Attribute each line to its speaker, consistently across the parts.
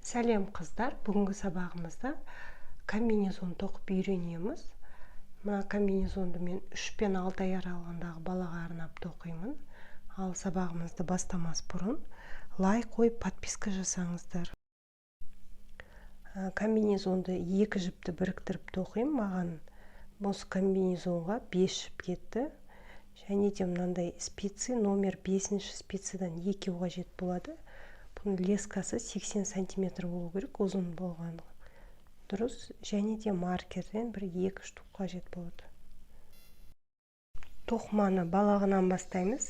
Speaker 1: Сәлем қыздар, бүгінгі сабағымызда комбинезон тоқып үйренеміз. Мына комбинезонды мен 3 пен 6 ай аралығындағы балаға арнап тоқимын. Ал сабағымызды бастамас бұрын лайк қойып подписка жасаңыздар. Комбинезонды 2 жіпті біріктіріп тоқимын. Маған осы комбинезонға 5 жіп кетті. Және де мынандай спицы номер 5 спицадан 2 қажет болады. Бұның лескасы 80 сантиметр болу керек, ұзын болған дұрыс. Және де маркерден бір 2 штук қажет болады. Тоқыманы балағынан бастаймыз.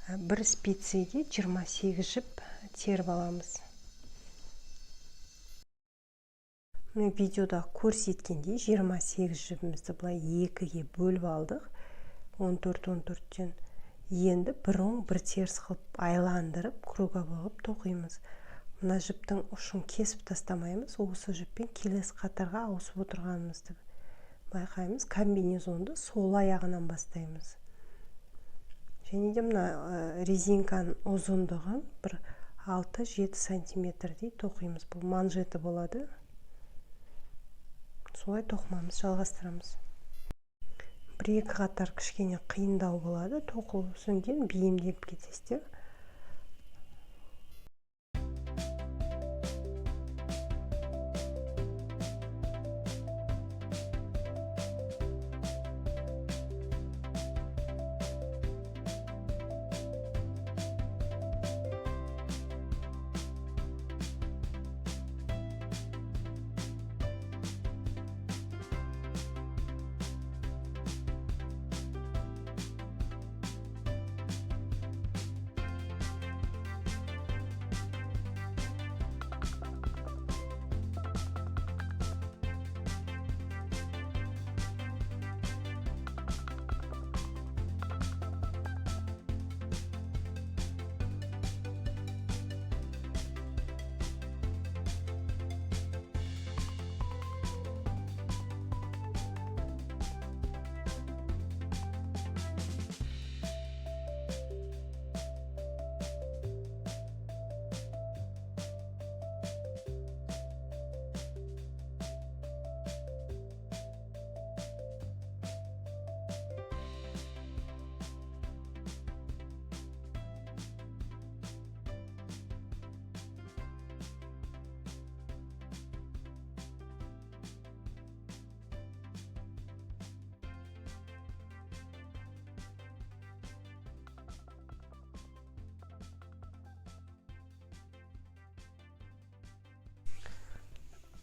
Speaker 1: Бір спицеге 28 жіп теріп аламыз. Міне видеода көрсеткендей 28 жібімізді былай 2-ге бөліп алдық. 14-14-тен. Енді бір оң, бір теріс қылып айландырып, круговой қылып тоқимыз. Мына жіптің ұшын кесіп тастамаймыз, осы жіппен келесі қатарға ауысып отырғанымызды байқаймыз. Комбинезонды сол аяғынан бастаймыз. Және де мына резинканың ұзындығын бір 6-7 сантиметрдей тоқимыз. Бұл манжеті болады. Солай тоқымамызды жалғастырамыз. Бір-екі қатар кішкене қиындау болады, тоқылып содан бейімделіп кетесіздер.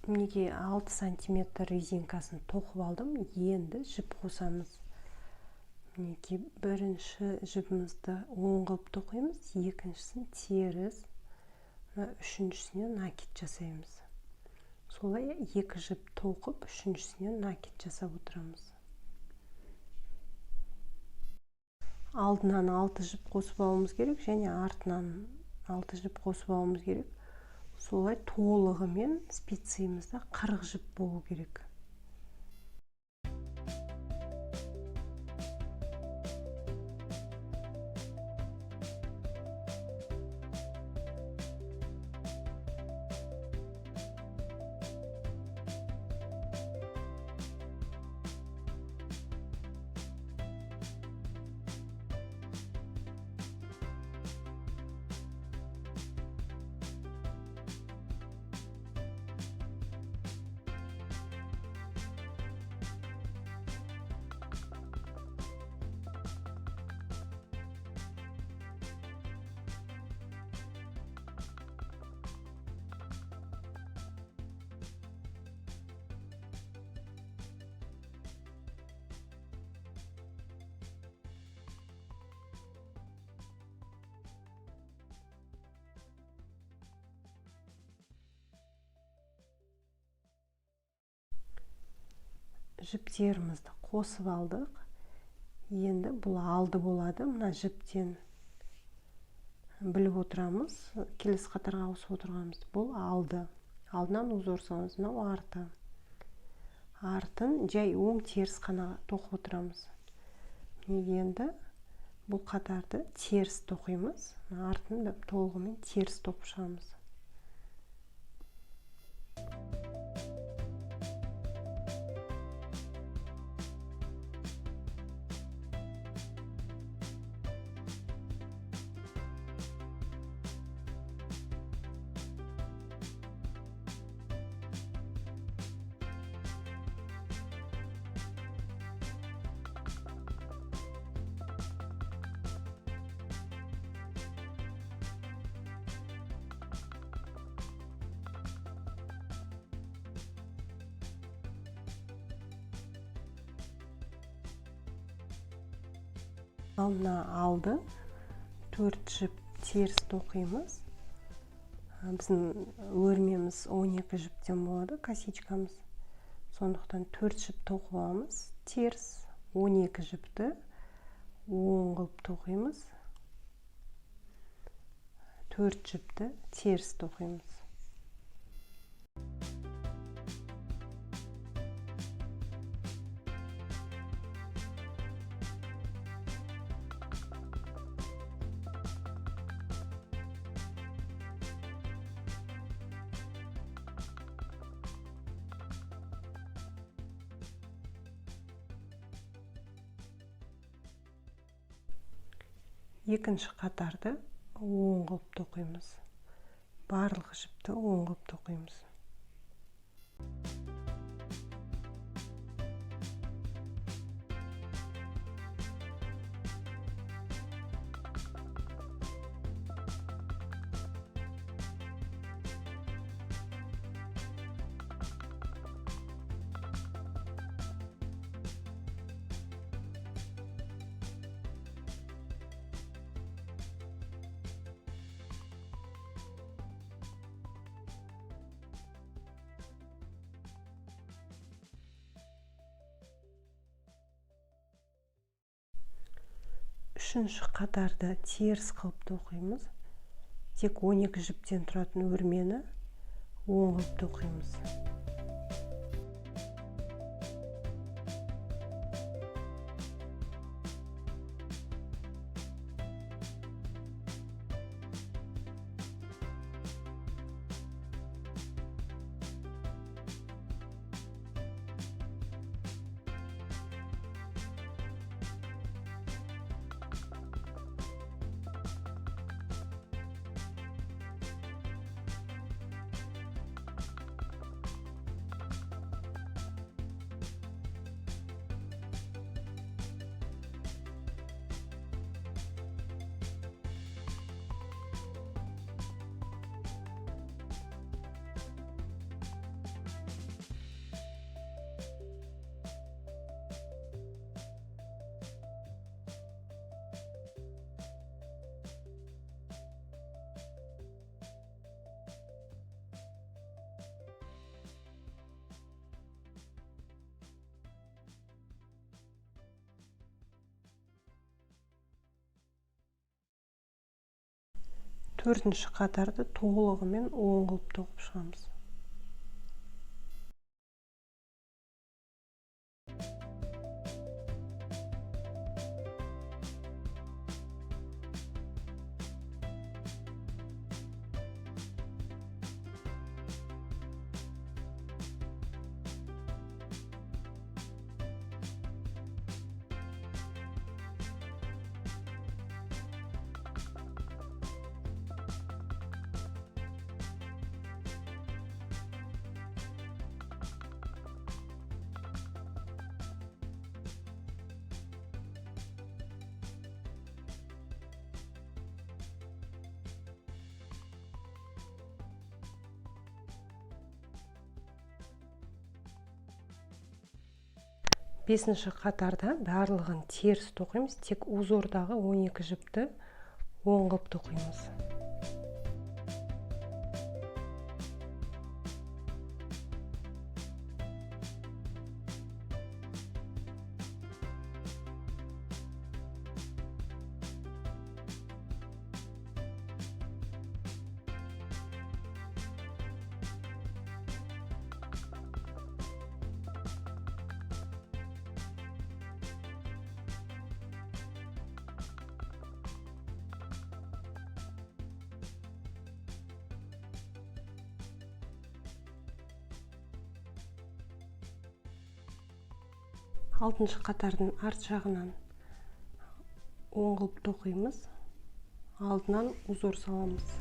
Speaker 1: Мінекей 6 сантиметр резинкасын тоқып алдым. Енді жіп қосамыз. Мінекей бірінші жібімізді оң қылып тоқимыз, екіншісін теріс, мына үшіншісіне накид жасаймыз. Солай екі жіп тоқып, үшіншісіне накид жасап отырамыз. Алдынан 6 жіп қосып алуымыз керек және артынан 6 жіп қосып алуымыз керек. Солай толығымен спицемізде 40 жіп болу керек. Жіптерімізді қосып алдық. Енді бұл алды болады. Мына жіптен біліп отырамыз, келесі қатарға ауысып отырғанымыз. Бұл алды. Алдынан узор саламыз. Мынау арты. Артын жай оң теріс қана тоқып отырамыз. Міне енді бұл қатарды теріс тоқимыз. Мына артын толығымен теріс тоқып шығамыз. Ал мына алды 4 жіп теріс тоқимыз. Біздің өрмеміз 12 жіптен болады, косичкамыз. Сондықтан 4 жіп тоқып аламыз. Теріс 12 жіпті оң қылып тоқимыз. 4 жіпті теріс тоқимыз. Екінші қатарды оң қылып тоқимыз. Барлық жіпті оң қылып тоқимыз. Үшінші қатарды теріс қылып тоқимыз. Тек 12 жіптен тұратын өрмені оң қылып тоқимыз. Төртінші қатарды толығымен оң қылып тоқып шығамыз. Бесінші қатарда барлығын теріс тоқимыз, тек узордағы 12 жіпті оң қылып тоқимыз. Алтыншы қатардың арт жағынан оң қылып тоқимыз, алдынан узор саламыз.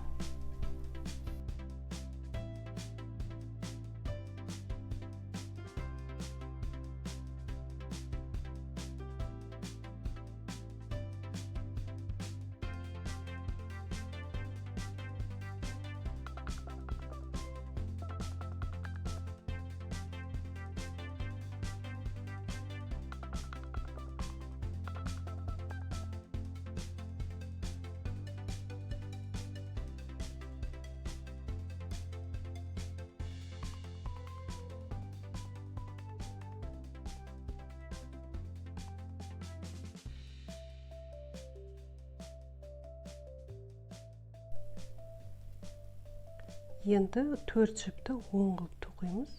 Speaker 1: Енді 4 жіпті оң қылып тоқимыз.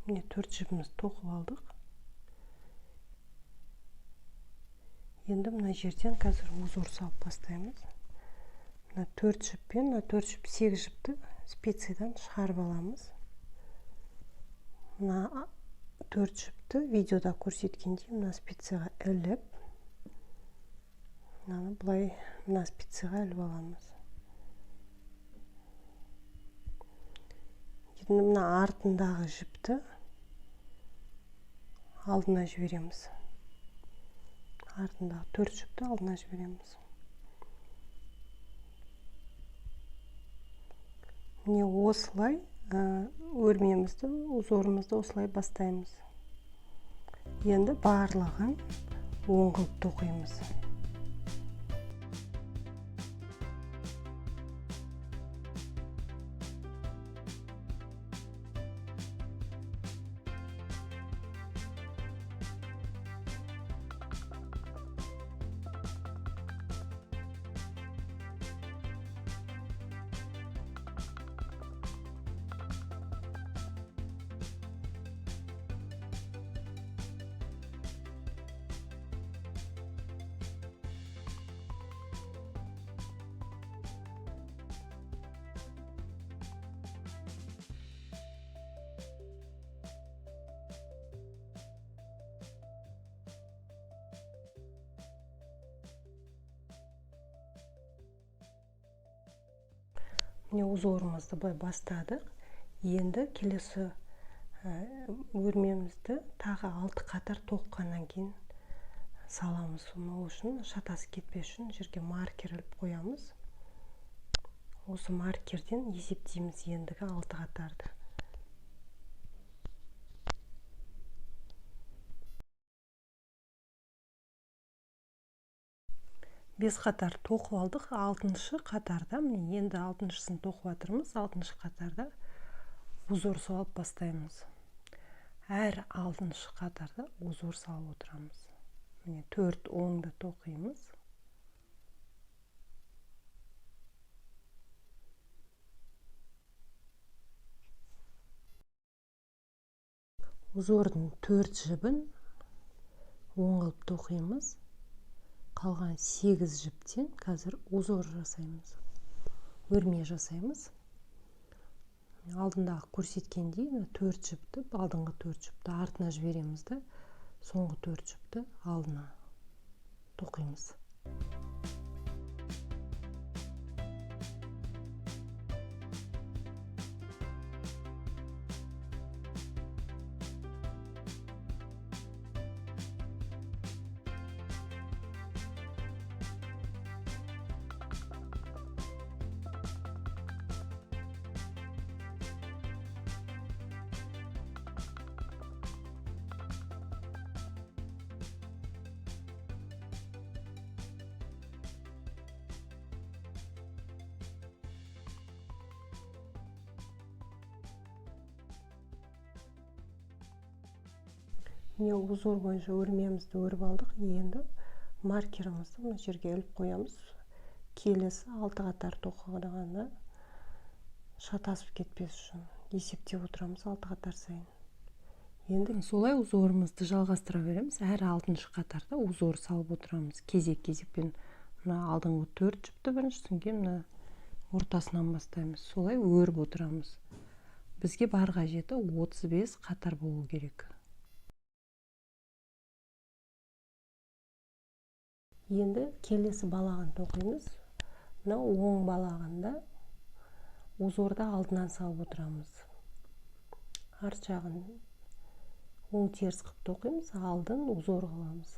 Speaker 1: Міне 4 жібімізді тоқып алдық. Енді мына жерден қазір узор салып бастаймыз. Мына 4 жіппен, мына 4 жіп, 8 жіпті спицадан шығарып аламыз. Мына 4 жіпті видеода көрсеткендей мына спицаға іліп, мынаны былай мына спицаға іліп аламыз. Енді мына артындағы жіпті алдына жібереміз. Артындағы 4 жіпті алдына жібереміз. Міне осылай өрмемізді, узорымызды осылай бастаймыз. Енді барлығын оң қылып тоқимыз. Міне узорымызды былай бастадық. Енді келесі өрмемізді тағы 6 қатар тоққаннан кейін саламыз. Ол үшін шатасып кетпес үшін жерге маркер іліп қоямыз. Осы маркерден есептейміз ендігі 6 қатарды. 5 қатар тоқып алдық. 6-шы қатарда, міне енді 6-шысын тоқып жатырмыз. 6-шы қатарда узор салып бастаймыз. Әр 6-шы қатарда узор салып отырамыз. Міне 4 оңды тоқимыз. Узордың 4 жібін оң қылып тоқимыз. Қалған 8 жіптен қазір узор жасаймыз, өрме жасаймыз. Алдындағы көрсеткендей, мына 4 жіпті, алдыңғы 4 жіпті артына жібереміз да, соңғы 4 жіпті алдына тоқимыз. Міне узор бойынша өрмемізді өріп алдық. Енді маркерімізді мына жерге іліп қоямыз. Келесі 6 қатар тоқығанда шатасып кетпес үшін есептеп отырамыз 6 қатар сайын. Енді солай узорымызды жалғастыра береміз. Әр 6-шы қатарда узор салып отырамыз. Кезек-кезекпен мына алдыңғы 4 жіпті бірінші, содан кейін мына ортасынан бастаймыз. Солай өріп отырамыз. Бізге бар қажеті 35 қатар болу керек. Енді келесі балағын тоқимыз. Мына оң балағында узорды алдынан салып отырамыз. Арт жағын оң теріс қылып тоқимыз, алдын узор қыламыз.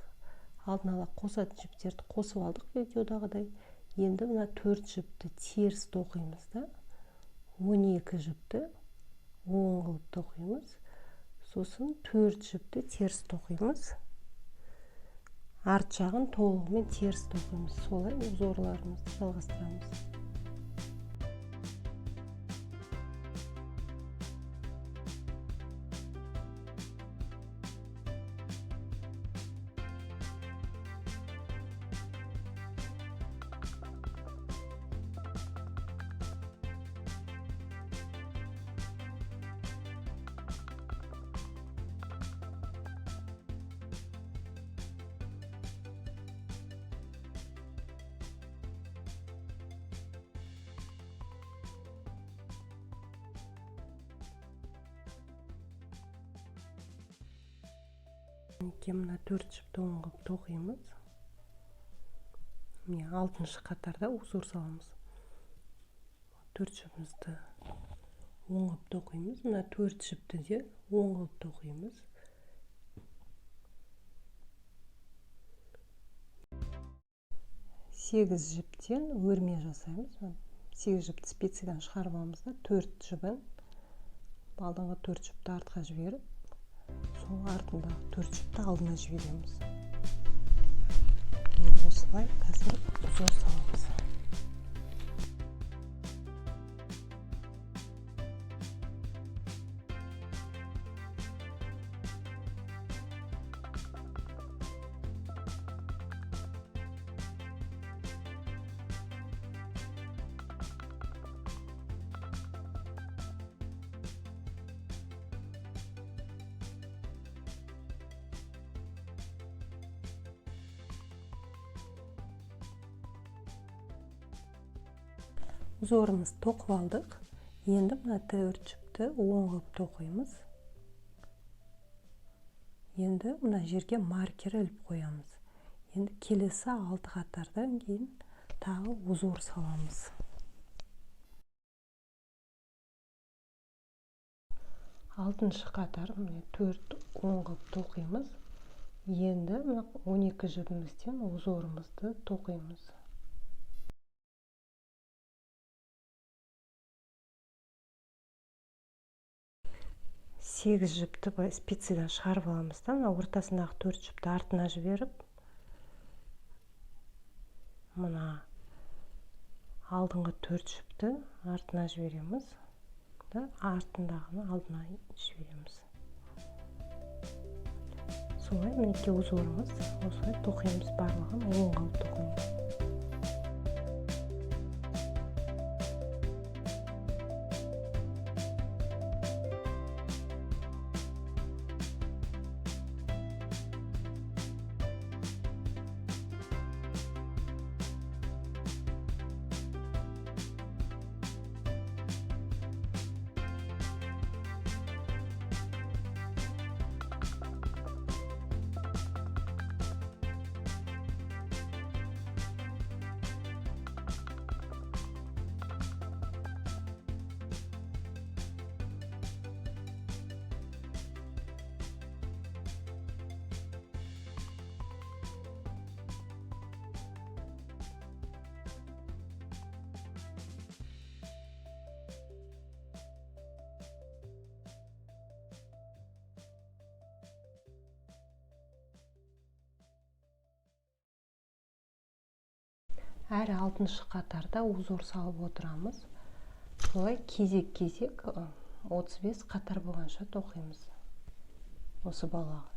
Speaker 1: Алдын ала қосатын жіптерді қосып алдық видеодағыдай. Енді мына 4 жіпті теріс тоқимыз да, 12 жіпті оң қылып тоқимыз. Сосын 4 жіпті теріс тоқимыз. Арт жағын толығымен теріс тоқимыз. Солай узорларымызды жалғастырамыз. Мінекей мына 4 жіпті оң қылып тоқимыз. Міне 6-шы қатарда узор саламыз. 4 жібімізді оң қылып тоқимыз. Мына 4 жіпті де оң қылып тоқимыз. 8 жіптен өрме жасаймыз. 8 жіпті спицадан шығарып аламыз да 4 жібін алдыңғы 4 жіпті артқа жіберіп, сол артындағы 4 жіпті алдына жібереміз. Міне осылай қазір узор саламыз. Узорымызды тоқып алдық. Енді мына 4 жіпті оң қылып тоқимыз. Енді мына жерге маркер іліп қоямыз. Енді келесі 6 қатардан кейін тағы узор саламыз. 6-шы қатар міне 4 оң қылып тоқимыз. Енді мына 12 жібімізден узорымызды тоқимыз. 8 жіпті былай спицадан шығарып аламыз да, мына ортасындағы 4 жіпті артына жіберіп, мына алдыңғы 4 жіпті артына жібереміз да, артындағыны алдына жібереміз. Солай мінекей узорымыз осылай тоқимыз, барлығын оң қылып тоқимыз. Әр 6-шы қатарда узор салып отырамыз. Солай кезек-кезек 35 қатар болғанша тоқимыз осы балағын.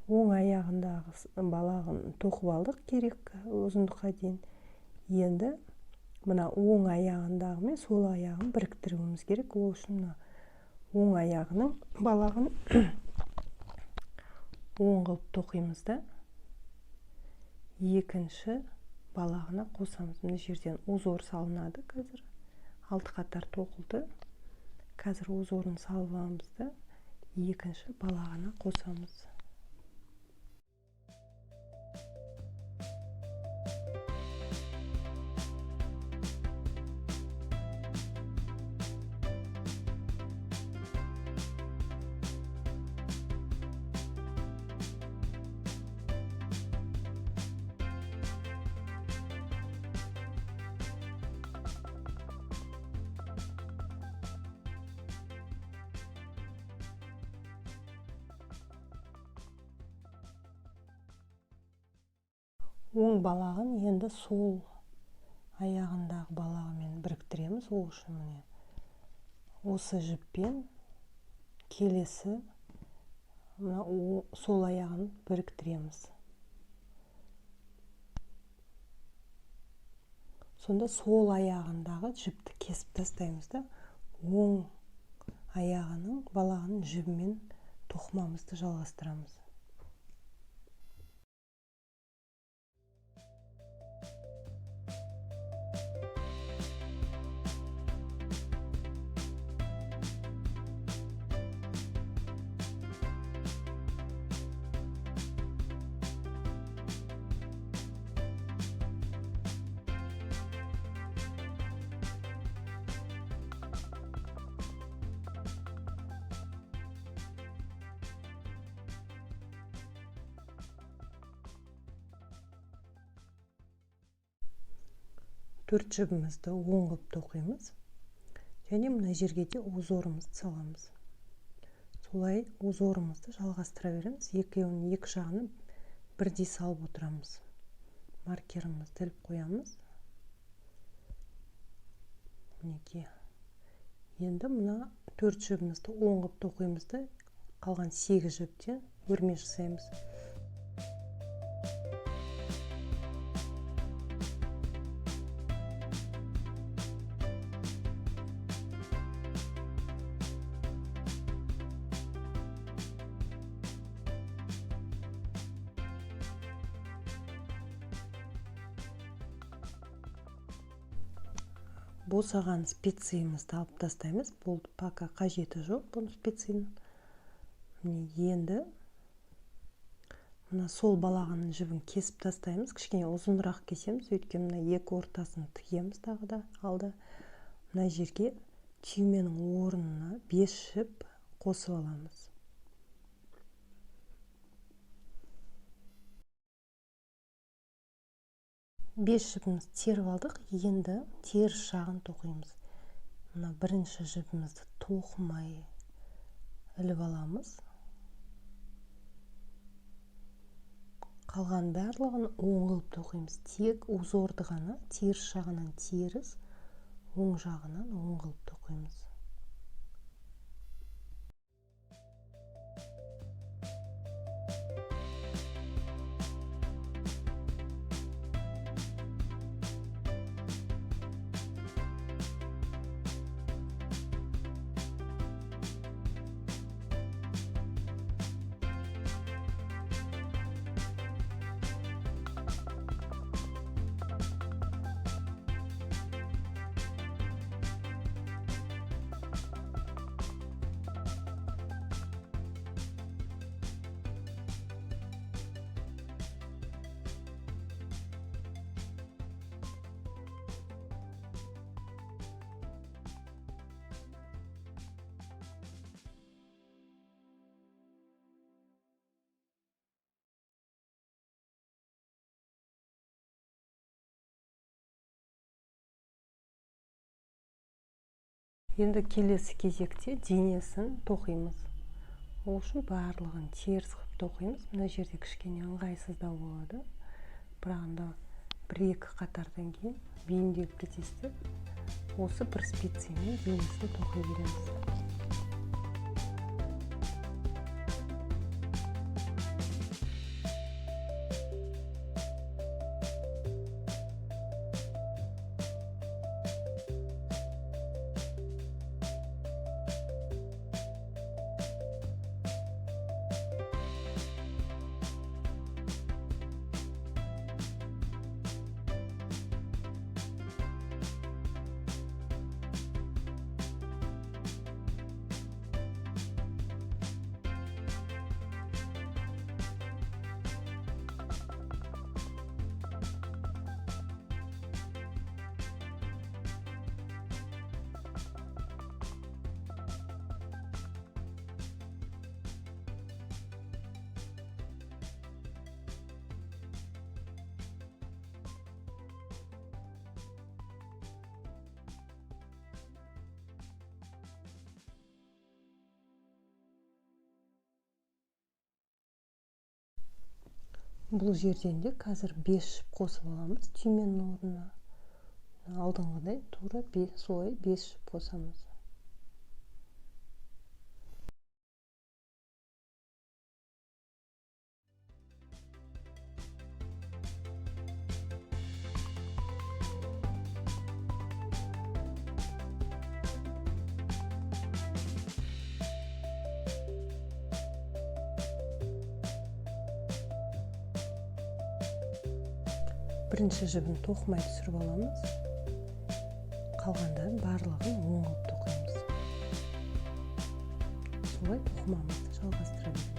Speaker 1: Оң аяғындағы балағын тоқып алдық керек ұзындыққа дейін. Енді мына оң аяғындағы мен сол аяғын біріктіруіміз керек. Ол үшін мына оң аяғының балағын оң қылып тоқимыз да, екінші балағына қосамыз. Мына жерден узор салынады қазір. 6 қатар тоқылды. Қазір узорын салып аламыз да, екінші балағына қосамыз. Оң балағын енді сол аяғындағы балағымен біріктіреміз. Ол үшін міне осы жіппен келесі мына сол аяғын біріктіреміз. Сонда сол аяғындағы жіпті кесіп тастаймыз да, оң аяғының балағының жібімен тоқымамызды жалғастырамыз. 4 жібімізді оң қылып тоқимыз. Және мына жерге де узорымызды саламыз. Солай узорымызды жалғастыра береміз. Екеуінің екі жағын бірдей салып отырамыз. Маркерімізді іліп қоямыз. Мінекей. Енді мына 4 жібімізді оң қылып тоқимыз да, қалған 8 жіптен өрме жасаймыз. Босаған специімізді алып тастаймыз. Бұл пока қажеті жоқ бұның специяның. Міне енді мына сол балағының жібін кесіп тастаймыз. Кішкене ұзынырақ кесеміз, өйткені мына екі ортасын тігеміз тағы да алда. Мына жерге түйменің орнына 5 жіп қосып аламыз. 5 жібімізді теріп алдық, енді теріс жағын тоқимыз. Мына бірінші жібімізді тоқымай іліп аламыз. Қалған барлығын оң қылып тоқимыз. Тек узорды ғана теріс жағынан теріс, оң жағынан оң қылып тоқимыз. Енді келесі кезекте денесін тоқимыз. Ол үшін барлығын теріс қылып тоқимыз. Мына жерде кішкене ыңғайсыздау болады. Бірақ анда бір-екі қатардан кейін бейімделіп кетесіздер. Осы бір спицамен денесін тоқи береміз. Бұл жерден де қазір 5 жіп қосып аламыз түйменің орнына. Алдыңғыдай тура солай 5 жіп қосамыз. Бірінші жібін тоқымай түсіріп аламыз. Қалғандарын барлығын оң қылып тоқимыз. Солай тоқымамызды жалғастыра береміз.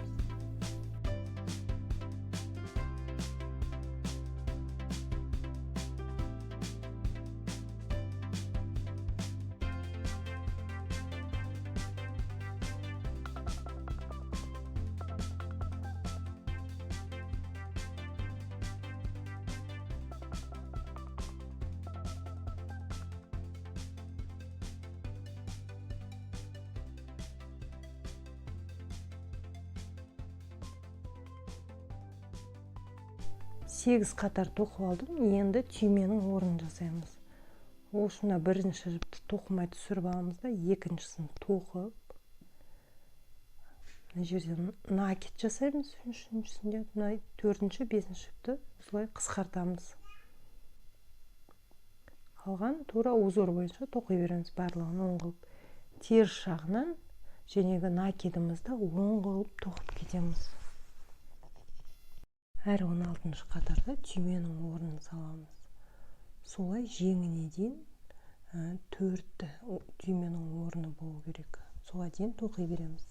Speaker 1: 8 қатар тоқып алдым. Енді түйменің орнын жасаймыз. Ол үшін мына бірінші жіпті тоқымай түсіріп аламыз да, екіншісін тоқып, мына жерден накид жасаймыз, үшіншісінде мына төртінші, бесінші жіпті осылай қысқартамыз. Қалған тура узор бойынша тоқи береміз барлығын оң қылып. Теріс жағынан жәнегі накидімізді оң қылып тоқып кетеміз. Әр 16-шы қатарда түйменің орнын саламыз. Солай жеңіне дейін 4 түйменің орны болу керек. Солай дейін тоқи береміз.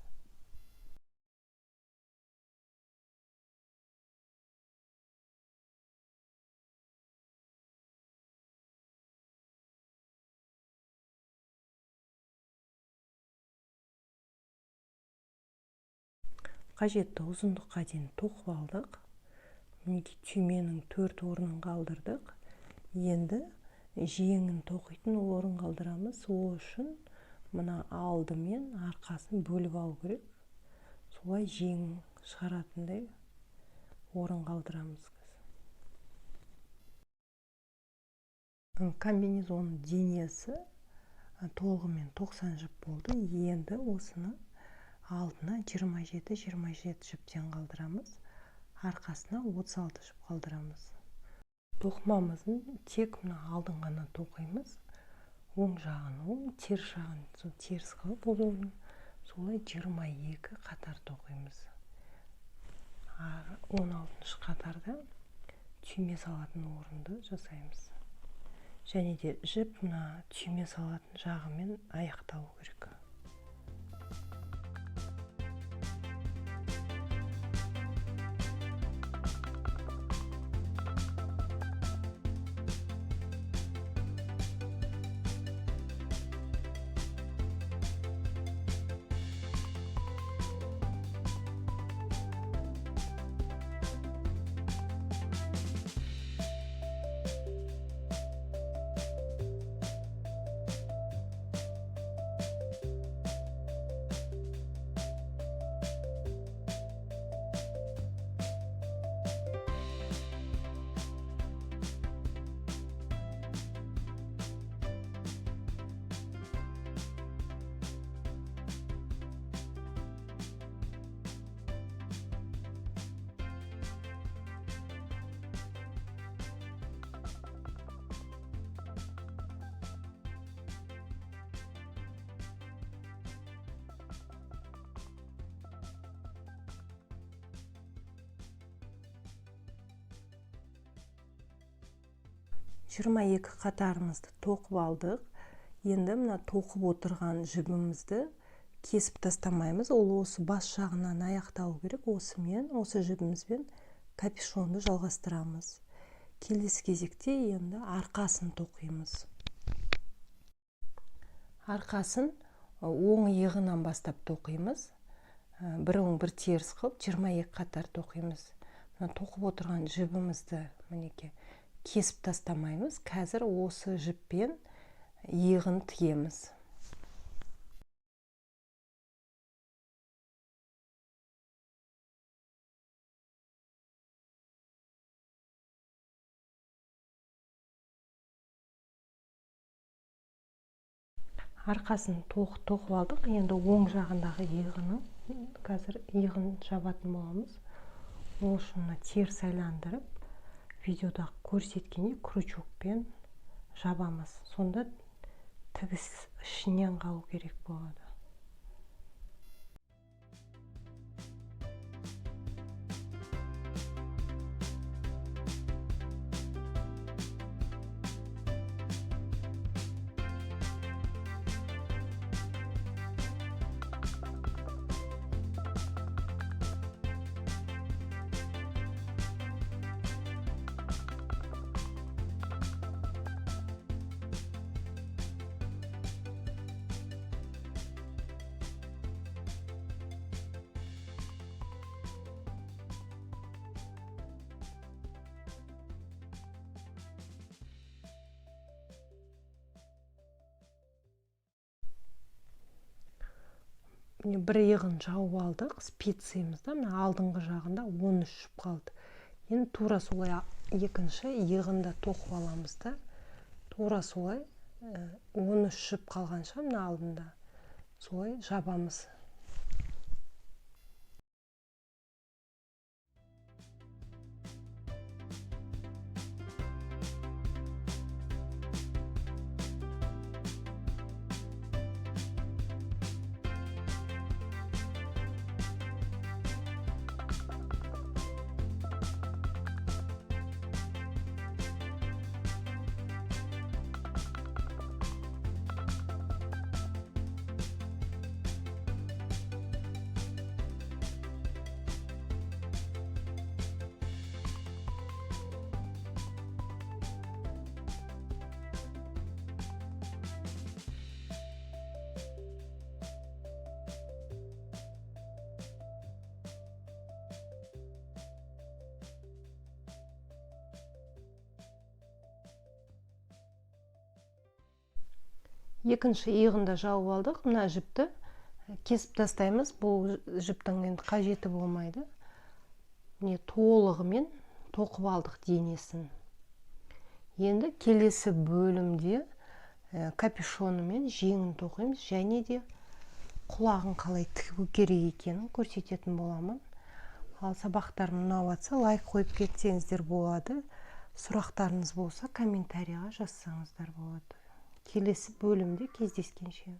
Speaker 1: Қажетті ұзындыққа дейін тоқып алдық. Мінекей түйменің 4 орнын қалдырдық. Енді жеңін тоқитын орын қалдырамыз. Ол үшін мына алды мен арқасын бөліп алу керек. Солай жең шығаратындай орын қалдырамыз. Комбинезонның денесі толығымен 90 жіп болды. Енді осыны алдына 27-27 жіптен қалдырамыз. Арқасына 36 жіп қалдырамыз. Тоқымамыздың тек мына алдын ғана тоқимыз. Оң жағын оң, теріс жағын сол теріс қылып узордың солай 22 қатар тоқимыз. 16-шы қатарда түйме салатын орынды жасаймыз. Және де жіп мына түйме салатын жағымен аяқталу керек. 22 қатарымызды тоқып алдық. Енді мына тоқып отырған жібімізді кесіп тастамаймыз. Ол осы бас жағынан аяқталу керек. Осымен, осы жібімізбен капюшонды жалғастырамыз. Келесі кезекте енді арқасын тоқимыз. Арқасын оң иығынан бастап тоқимыз. Бір оң, бір теріс қылып 22 қатар тоқимыз. Мына тоқып отырған жібімізді мінекей кесіп тастамаймыз. Қазір осы жіппен иығын тігеміз. Арқасын тоқып алдық. Енді оң жағындағы иығының қазір иығын жабатын боламыз. Ол үшін мына теріс айландырып, видеода көрсеткендей крючокпен жабамыз. Сонда тігіс ішінен қалу керек болады. Міне бір иығын жауып алдық. Спицамызда мына алдыңғы жағында 13 жіп қалды. Енді тура солай Екінші иығын да тоқып аламыз да, тура солай 13 жіп қалғанша мына алдында солай жабамыз. Екінші иығын да жауып алдық. Мына жіпті кесіп тастаймыз. Бұл жіптің енді қажеті болмайды. Міне толығымен тоқып алдық денесін. Енді келесі бөлімде капюшоны мен жеңін тоқимыз және де құлағын қалай тігу керек екенін көрсететін боламын. Ал сабақтарым ұнап жатса, лайк қойып кетсеңіздер болады. Сұрақтарыңыз болса, комментарийға жазсаңыздар болады. Келесі бөлімде кездескенше.